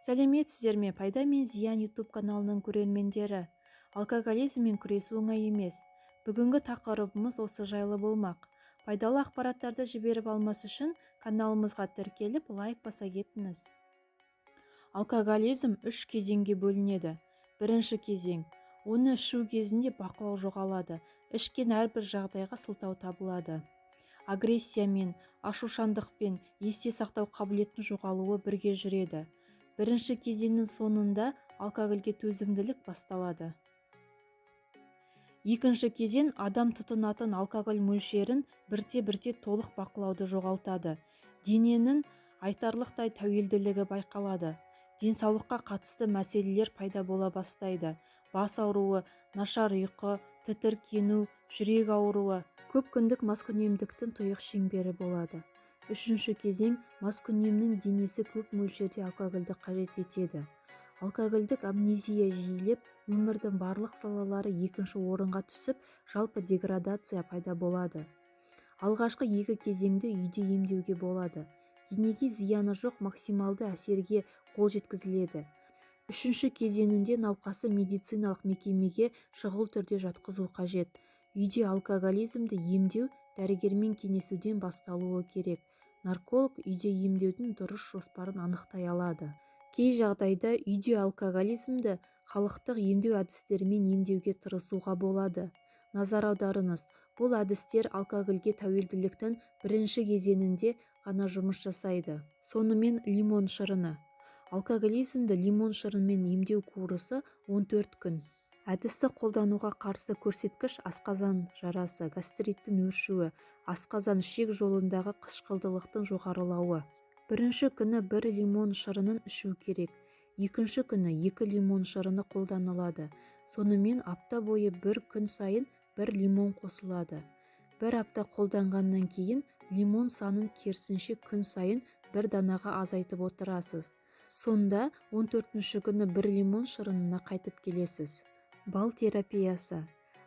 Сәлеметсіздер ме, «Пайда мен зиян» YouTube каналының көрермендері! Алкоголизммен күресу оңай емес. Бүгінгі тақырыбымыз осы жайлы болмақ. Пайдалы ақпараттарды жіберіп алмас үшін каналымызға тіркеліп, лайк баса кетіңіз. Алкоголизм үш кезеңге бөлінеді. Бірінші кезең: оны ішу кезінде бақылау жоғалады, ішкен әрбір жағдайға сылтау табылады. Агрессиямен, ашушаңдықпен, есте сақтау қабілетінің жоғалуы бірге жүреді. Бірінші кезеңнің соңында алкогольге төзімділік басталады. Екінші кезең: адам тұтынатын алкоголь мөлшерін бірте-бірте толық бақылауды жоғалтады. Дененің айтарлықтай тәуелділігі байқалады. Денсаулыққа қатысты мәселелер пайда бола бастайды: бас ауруы, нашар ұйқы, тітіркену, жүрек ауруы. Көп күндік маскүнемдіктің тұйық шеңбері болады. Үшінші кезең: маскүнемнің денесі көп мөлшерде алкогольді қажет етеді. Алкогольдік амнезия жиілеп, өмірдің барлық салалары екінші орынға түсіп, жалпы деградация пайда болады. Алғашқы екі кезеңді үйде емдеуге болады. Денеге зияны жоқ, максималды әсерге қол жеткізіледі. Үшінші кезеңінде науқасты медициналық мекемеге шұғыл түрде жатқызу қажет. Үйде алкоголизмді емдеу дәрігермен кеңесуден басталуы керек. Нарколог үйде емдеудің дұрыс жоспарын анықтай алады. Кей жағдайда үйде алкоголизмді халықтық емдеу әдістерімен емдеуге тырысуға болады. Назар аударыңыз, бұл әдістер алкогольге тәуелділіктің бірінші кезеңінде ғана жұмыс жасайды. Сонымен, лимон шырыны. Алкоголизмді лимон шырынымен емдеу курсы 14 күн. Әдісті қолдануға қарсы көрсеткіш: асқазан жарасы, гастриттің өршуі, асқазан-ішек жолындағы қышқылдылықтың жоғарылауы. Бірінші күні бір лимон шырынын ішу керек. Екінші күні екі лимон шырыны қолданылады. Сонымен апта бойы бір күн сайын бір лимон қосылады. Бір апта қолданғаннан кейін лимон санын керісінше күн сайын бір данаға азайтып отырасыз. Сонда 14-ші күні бір лимон шырынына қайтып келесіз. Бал терапиясы.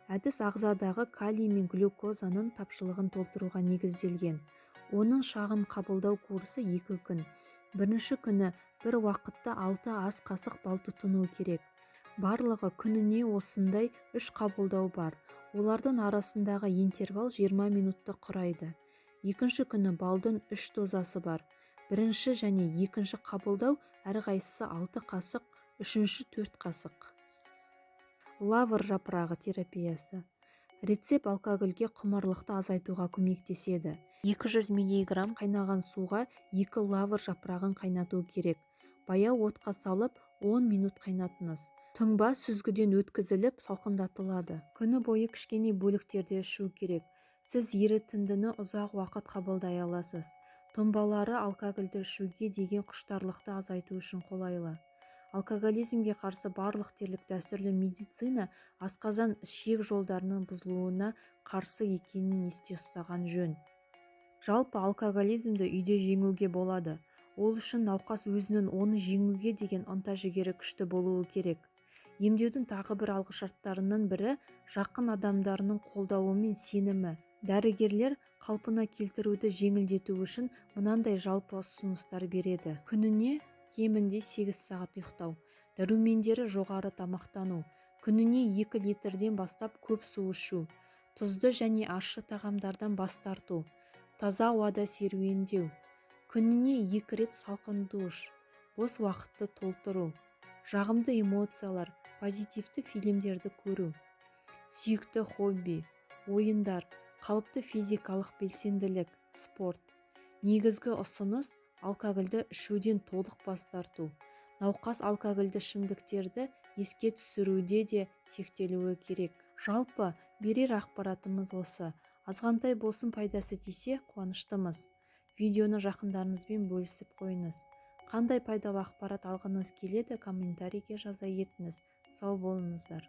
Әдіс ағзадағы калий мен глюкозаның тапшылығын толтыруға негізделген. Оның шағын қабылдау курсы 2 күн. Бірінші күні бір уақытта алты ас қасық бал тұтыну керек. Барлығы күніне осындай үш қабылдау бар. Олардың арасындағы интервал 20 минутты құрайды. Екінші күні балдың үш дозасы бар: бірінші және екінші қабылдау әрқайсысы алты қасық, үшінші төрт қасық. Лавр жапырағы терапиясы. Рецепт алкогольге құмарлықты азайтуға көмектеседі. 200 мг қайнаған суға екі лавр жапырағын қайнату керек. Баяу отқа салып, 10 минут қайнатыңыз. Тұнба сүзгіден өткізіліп, салқындатылады. Күні бойы кішкене бөліктерде ішу керек. Сіз ерітіндіні ұзақ уақыт қабылдай аласыз. Тұнбалары алкогольді ішуге деген құштарлықты азайту үшін қолайлы. Алкоголизмге қарсы барлық дерлік дәстүрлі медицина асқазан-ішек жолдарының бұзылуына қарсы екенін есте ұстаған жөн. Жалпы, алкоголизмді үйде жеңуге болады. Ол үшін науқас өзінің оны жеңуге деген ынта-жігері күшті болуы керек. Емдеудің тағы бір алғышарттарының бірі – жақын адамдарының қолдауы мен сенімі. Дәрігерлер қалпына келтіруді жеңілдету үшін мынандай жалпы ұсыныстар береді: күніне кемінде 8 сағат ұйықтау, дәрумендері жоғары тамақтану, күніне 2 литрден бастап көп су ішу, тұзды және ащы тағамдардан бас тарту, таза ауада серуендеу, күніне екі рет салқын душ, бос уақытты толтыру, жағымды эмоциялар, позитивті фильмдерді көру, сүйікті хобби, ойындар, қалыпты физикалық белсенділік, спорт. Негізгі ұсыныс – алкогольді ішуден толық бас тарту. Науқас алкогольді ішімдіктерді еске түсіруде де шектелуі керек. Жалпы, берер ақпаратымыз осы. Азғантай болсын пайдасы тисе, қуаныштымыз. Видеоны жақындарыңызбен бөлісіп қойыңыз. Қандай пайдалы ақпарат алғыңыз келеді, комментарийге жаза кетіңіз. Сау болыңыздар!